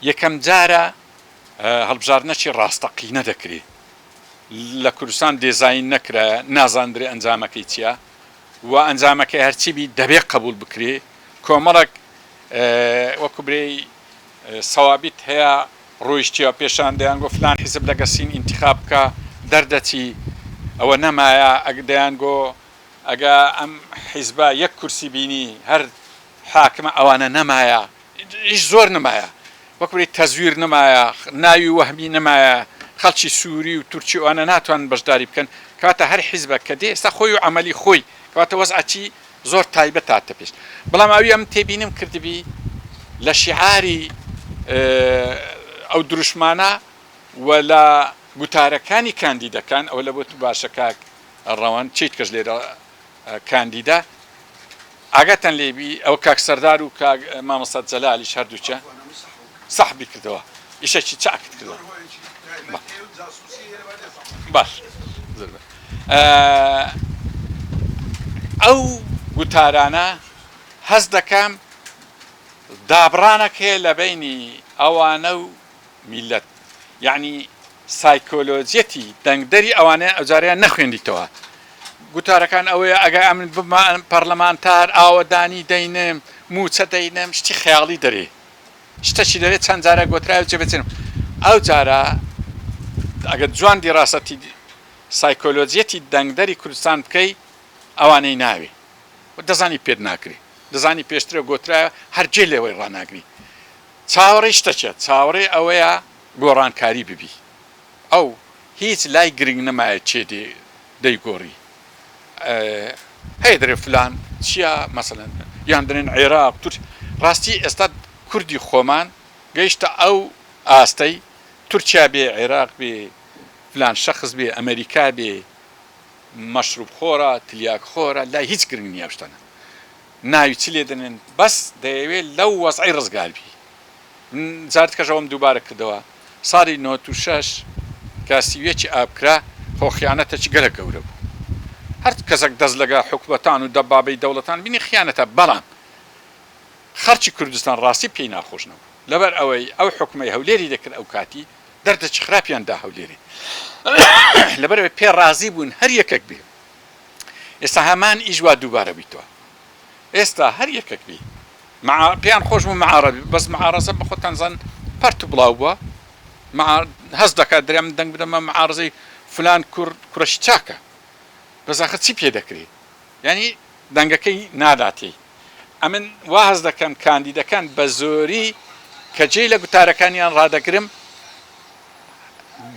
یەکەم جارە هەڵبژاردنەکی ڕاستەقینە دەکرێ لە کوردستان دێزاین نەکرایە نازاندرێ ئەنجامەکەی چیە و ئەنجامەکەی هەرچی بی دەبێ قەبوول بکرێ کۆمەڵێک وەکو برێی سەوابیت هەیە ڕۆیشتیە پێشان دەیان گۆ فلان حیزب لەگە سین ئینتیخاب بکە دەردەچی ئەوە نەمایە ئەگ دەیان گۆ ئەگە ئەم حیزبە یەک کورسی بینی هەر حاکمە ئەوانە نەمایە ئیش زۆر نەمایە وەک بڵێی تەزویر نەمایە ناوی وەهمی نەمایە خەڵکی سوری و تورکی ئەوانە ناتوانن بەشداری بکەن کەواتە هەر حیزبە کە دێ ئێستا خۆی و عەمەلی خۆی کەواتە وەزعەکی زۆر تایبەت هاتە پێش بەڵام ئەوی ئەم تێبینیم کردبی لە شیعاری ئەو دروشمانە و لە گوتارەکانی کاندیدەکان ئەوە لە بۆ تو باشە کاک ڕەوەند چیت کەس لێرە کاندیدە ئاگاتان لێ بی ئەوە کاک سەردار و کاک مامۆستا جەلالیش هەردووکیان سەحبی کردەوە ئیشەکی چاکت کردەوە باش ئەو گوتارانە هەست دەکەم دابڕانەک هەیە لە بینی ئەوانە و میللەت یەعنی سایکۆلۆجیەتی دەنگدەری ئەوانەیان ئەوجارەیان نەخوێندیتەوە گوتارەکان ئەوەیە ئەگەر ئەمن ببمە پەرلەمانتار ئاوەدانی دەینم موچە دەینم شتی خەیاڵی دەرێ شتەکی دەرێ چەند جارە گۆتراوە جێبەجێ ئەو جارە ئەگەر جوان دیراسەتی سایکۆلۆجیەتی دەنگدەری کوردستان بکەی ئەوانەی ناوێ دەزانی پێت ناکرێ دەزانی پێشترە گۆترایە هەر جێ لێوەی ڕاناگری چاوەڕێی شتەکیە چاوەڕێی ئەوەیە گۆڕانکاری ببی ئەو هیچ لای گرنگ نەمایە کێ دێ دەیگۆڕی هەیە دەرێ فلان چیە مەسەلەن یان دەرێن عێراق تورک ڕاستی ئێستا کوردی خۆمان گەیشتە ئەو ئاستەی تورکیا بێ عێراق بێ فلان شەخس بێ ئەمەریکا بێ مەشروب خۆرە تلیاک خۆرە لای هیچ گرنگ نیە ئەو شتانە ناوی چ لێ دەنێن بەس دەیەوێ لەو وەزعەی ڕزگار بی من جارتکەش ئەوەم دووبارە کردەوە ساڵی نۆت و شەش کە 31 ی ئاب کرا خۆ خیانەتەکی گەلەک گەورە بوو هەر کەسەک دەست لەگە حکومەتان و دەبابەی دەوڵەتان بینی خیانەتە بەڵام خەڵکی کوردستان ڕاستی پێی ناخۆش نەبوو لەبەر ئەوەی ئەو حکومەی هەولێری دەکرد ئەو کاتی دەردەکی خراپیان دا هەولێرێ لەبەر ئەوەی پێ ڕازی بوون هەر یەکەک بێ ئێستا هەمان ئیش وا دووبارە بیتەوە ئێستا هەر یەکەک بی مع پێیان خۆش بوو معارە بی بەس معارەزە بە خۆتان زان پەرت و بڵاو بووە مع هەست دەکات درێ من دەنگ بدەمە معارەزەی فلان کوڕ کوڕەشی چاکە بەس ئاخر چی پێ دەکرێ یانی دەنگەکەی ناداتێ ئەمن وا هەست دەکەم کاندیدەکان بە زۆری کە جێی لە گوتارەکانیان ڕادەگرم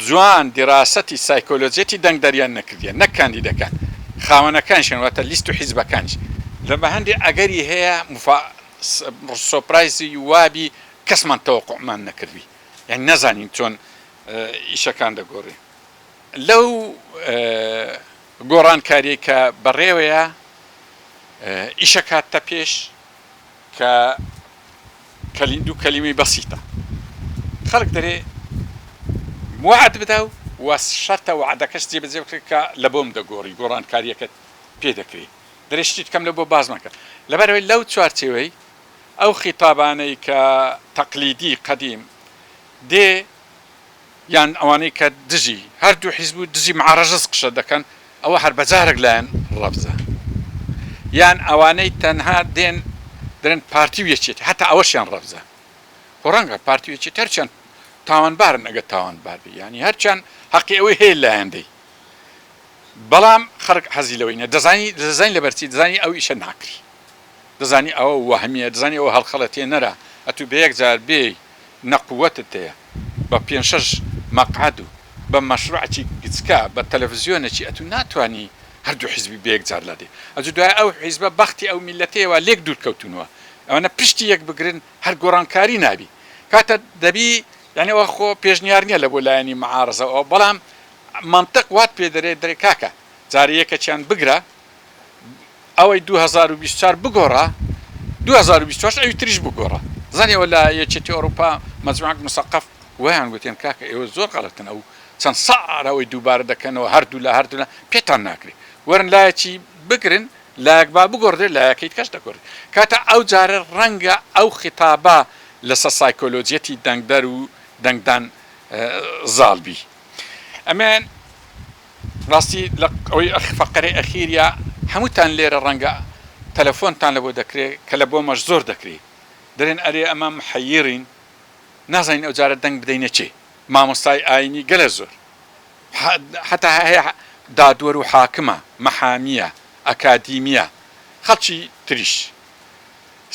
جوان دیراسەتی سایکۆلۆجیەتی دەنگدەریان نەکردیە نەک کاندیدەکان خاوەنەکانیشیان واتە لیست و حیزبەکانیش لە بە هەندێ ئەگەری هەیە مفا سۆپرایزی وابی کەسمان تەوەقوعمان نەکردبی یانی نەزانین چۆن ئیشەکان دەگۆڕێ لەو گۆڕانکاریەی کە بەڕێوەیە ئیشەکاتتە پێش کە دوو کەلیمەی بەسیتە خەڵک دەرێ وەعد بدا و وە شەرتە وەعدەکەش جێبەجێ بکرێت کە لە بۆم دەگۆڕی گۆڕانکاریەکەت پێ دەکرێ دەرێ شتی کەم لە بۆ باس مەکە لەبەرئەوەی لەو چوارچێوەی ئەو خیتابانەی کە تەقلیدی قەدیم دێ یان ئەوانەی کە دژی هەردوو حیزب و دژی معارەزەس قشە دەکەن ئەوە هەر بەجارێک لایان ڕەفزە یان ئەوانەی تەنها دێن دەرێن پارتی و یەکێتی هەتا ئەوەشیان ڕەفزە خۆ ڕەنگە پارتی و یەکێتی هەرچیان تاوانبارن ئەگەر تاوانبار بی یانی هەرچیان هەقی ئەوەی هەیە لایان دەی بەڵام خەڵک حەزی لەوەی نیە دەزانی دەزانی لەبەرچی دەزانی ئەو ئیشە ناکری دەزانی ئەوە وەهمیە دەزانی ئەوە هەڵخەڵەتێ نەرە ئەتوو بە یەک جار بێی نە قوەتت هەیە بە پێنج شەش مەقعەد و بە مەشروعەکی گچکە بە تەلەفزیۆنەکی ئەتوو ناتوانی هەردوو حیزبی بە یەک جار لادەی ئەجو دوای ئەو حیزبە بەختی ئەو میللەتەیە وا لێک دوور کەوتونەوە ئەوانە پشتی یەک بگرن هەر گۆڕانکاری نابی کاتە دەبی یانی ئەوە خۆ پێشنیار نیە لە بۆ لایەنی معارەزەوە بەڵام مەنتق وات پێ دەرێ دەرێ کاکە جارێ یەکەکیان بگرە ئەوەی 2024 بگۆڕە 2024 ئەوی تریش بگۆڕە زانی ئەوە لە یەکێتی ئەوروپا مەجموعەک مسەقەف وایان گوتێن کاکە ئێوە زۆر غەڵەتن ئەو چەند ساڵە ئەوەی دووبارە دەکەنەوە هەردوو لا هەردوو لا پێتان ناکرێ وەرن لایەکی بگرن لایەک با بگۆڕدرێ لایەکەی کەش دەگۆڕێت کاتە ئەو جارە ڕەنگە ئەو خیتابە. لەسەر سایکۆلۆجیەتی دەنگدەر و دەنگدان زاڵ بی. ئەمەیان ڕاستی لە ئەوەی فەقەرەی ئەخیریا هەمووتان لێرە ڕەنگە تەلەفۆنتان لە بۆ دەکرێ کە لە بۆمەش زۆر دەکرێ دەرێن ئەرێ ئەمە محەیرین نازانین ئەو جارە دەنگ بدەینە کێ مامۆستای ئاینی گەلە زۆر هەتا هەیە دادوەر و حاکمە مەحامیە ئەکادیمیە خەڵکی تریش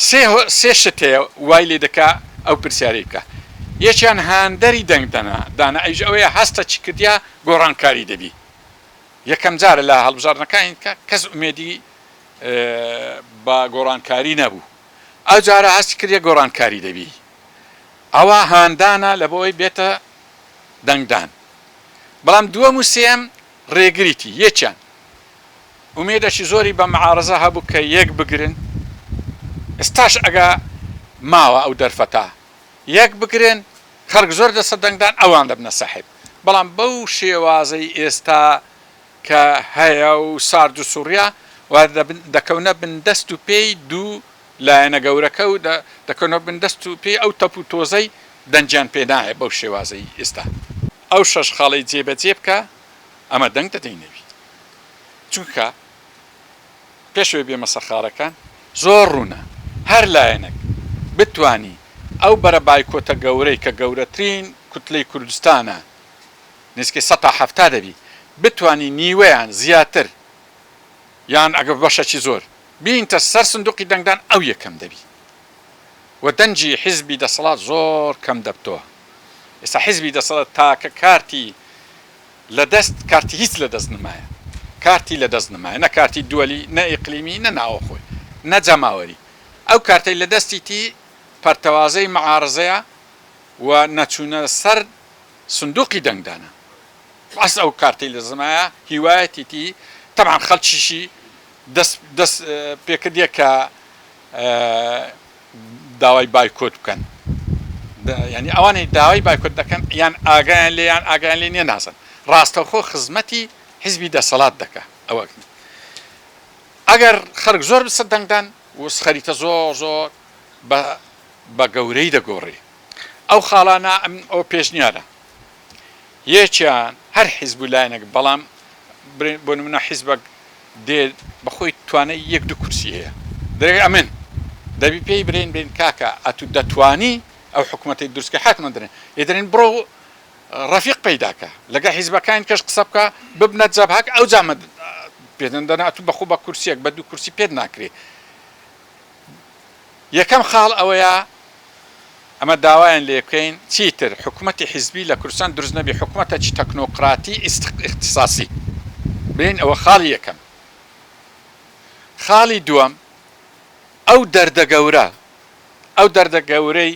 سێ سێ شت هەیە وای لێ دەکا ئەو پرسیارەی بکا یەکیان هاندەری دەنگدەنە دانە ئەویش ئەوەیە هەستە چی کردیا گۆڕانکاری دەبی یەکەم جارە لە هەڵبژاردنەکانی کە کەس ئومێدی بە گۆڕانکاری نەبوو ئەو جارە هەستی کردیە گۆڕانکاری دەبی ئەوە هاندانە لە بۆی بێتە دەنگدان بەڵام دووەم و سێیەم ڕێگریتی یەکیان ئومێدەکی زۆری بە معارەزە هەبوو کە یەک بگرن، ئێستاش ئەگە ماوە ئەو دەرفەتە یەک بگرن، خەڵک زۆر دەچە دەنگدان ئەوان دەبنە ساحێب، بەڵام بەو شێوازەی ئێستا کە هەیە و سارد و سوڕە و دەکەونە بن دەست و پێی دوو لایەنە گەورەکە و دەکەونە بن دەست و پێی ئەو تەپ و تۆزەی دەنگیان پێ نایە بەو شێوازەی ئێستا. ئەو شەش خاڵەی جێبەجێ بکا ئەمە دەنگ دەدەینەوی. چونکە پێش ئەوەی بێمە سەر خاڵەکان زۆر ڕوونە هەر لایەنێک بتوانی ئەو بەرە بایکۆتە گەورەی کە گەورەترین کوتلەی کوردستانە نزیکەی 70% دەبی بتوانی نیوەیان زیاتر یان ئەگەر بەشەکی زۆر بینتە سەر سندوقی دەنگدان ئەو یەکەم دەبی و دەنگی حیزبی دەسەڵات زۆر کەم دەبتەوە ئێستا حیزبی دەسەڵات تاکە کارتی لە دەست کارتی هیچ لە دەست نمایە کارتی لە دەست نمایە نە کارتی دوەلی نە ئیقلیمی نە ناوەخۆی نە جەماوەری ئەو کارتەی لە دەستیتی پەرتەوازەی معارزەیە و نەچوونە سەر سندوقی دەنگدانە بەس ئەو کارتەی لە زمایە هیوایەتیتی تەبعەن خەلکیشی دەست دەست پێکردیە کە داوای بایکۆت بکەن یانی ئەوانەی داوای بایکۆت دەکەن یان ئاگایان لێ یان ئاگایان لێ نیە نازن ڕاستەوخۆ خزمەتی حیزبی دەسەڵات دەکا ئەوە ئەگەر خەڵک زۆر بچە دەنگدان وس خەریتە زۆر زۆر بە بە گەورەی دەگۆڕێ ئەو خاڵانە ئەم ئەو پێشنیارە یەکیان هەر حیزب و لایەنێک بەڵام بۆ نمونە حیزبەک دێ بەخۆی توانای یەک دوو کورسی هەیە دەرێ ئەمن دەبی پێی برێن بێن کاکە ئەتو دەتوانی ئەو حکومەتەی دروستکە حتمما درێن ئێ دەرێن بڕۆ ڕەفیق پەیداکە لەگە حیزبەکانی کەش قسە بکە ببنە جەبهەک ئەو جامە پێدەن دەنا ئەتو بەخۆ بە کورسیەک بە دوو کورسی پێت ناکرێ یەکەم خاڵ ئەوەیە ئەمە داوایان لێ بکەین چیتر حکومەتی حیزبی لە کوردستان دروست نەبی حکومەتەکی تەکنۆقراتی ئیختیساسی بێین ئەوە خاڵی یەکەم. خاڵی دووەم ئەو دەردە گەورە ئەو دەردە گەورەی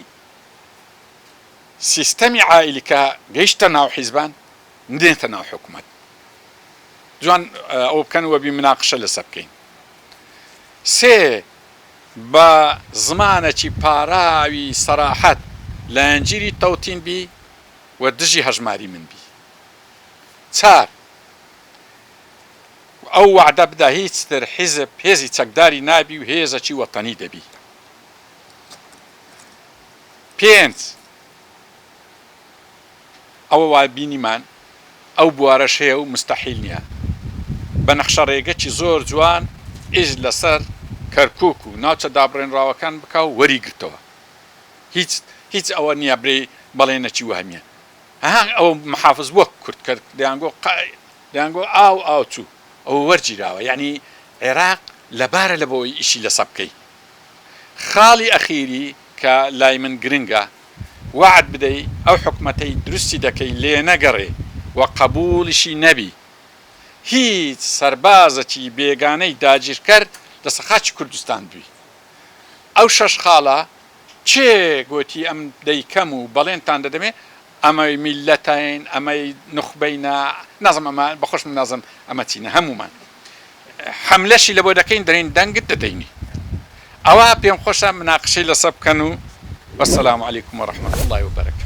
سیستەمی عائیلی کە گەیشتە ناو حیزبان نێتە ناو حکومەت جوان ئەوە بکەن وەبی مناقشە لەسەر بکەین. سێ بە زمانەکی پاراوی سەراحەت لایەنگیری تەوتین بی و دژی هەژماری من بی. چار، ئەو وەعدە بدە هیچتر حیزب هێزی چەکداری نابی و هێزەکی وەتەنی دەبی. پێنج، ئەوە وا بینیمان ئەو بوارەش هەیە و موستەحیل نیە بە نەخشەڕێگەکی زۆر جوان ئیش لەسەر کەرکوک و ناوچە دابڕێنراوەکان بکا و وەریگرتەوە هیچ هیچ ئەوە نیە برێی بەڵێنەکی وەهمیە ها ئەوە محافز بووە کورد کە دەیانگۆ دەیانگۆ ئاو ئاو چوو ئەوە وەرگیراوە یعنی عێراق لەبارە لە بۆی ئیشی لەسە بکەی خاڵی ئەخیری کە لای من گرنگە وەعد بدەی ئەو حکومەتەی دروستی دەکەی لێنەگەڕێ و قەبوڵیشی نەبی هیچ سەربازەکی بێگانەی داگیرکەر لەسەر خاکی کوردستان بی ئەو شەش خاڵە کێ گۆتی ئەم دەیکەم و بەڵێنتان دەدەمێ ئەمەی میللەتین ئەمەی نوخبەینە نازم ئەمە بەخۆشم نازم ئەمە چینە هەموومان حەملەشی لەبۆ دەکەین دەرێین دەنگت دەدەینی ئەوە پێم خۆشە مناقشەی لەسەر بکەن و وەسەلام علیکم ورحمة اللە وبرکاته.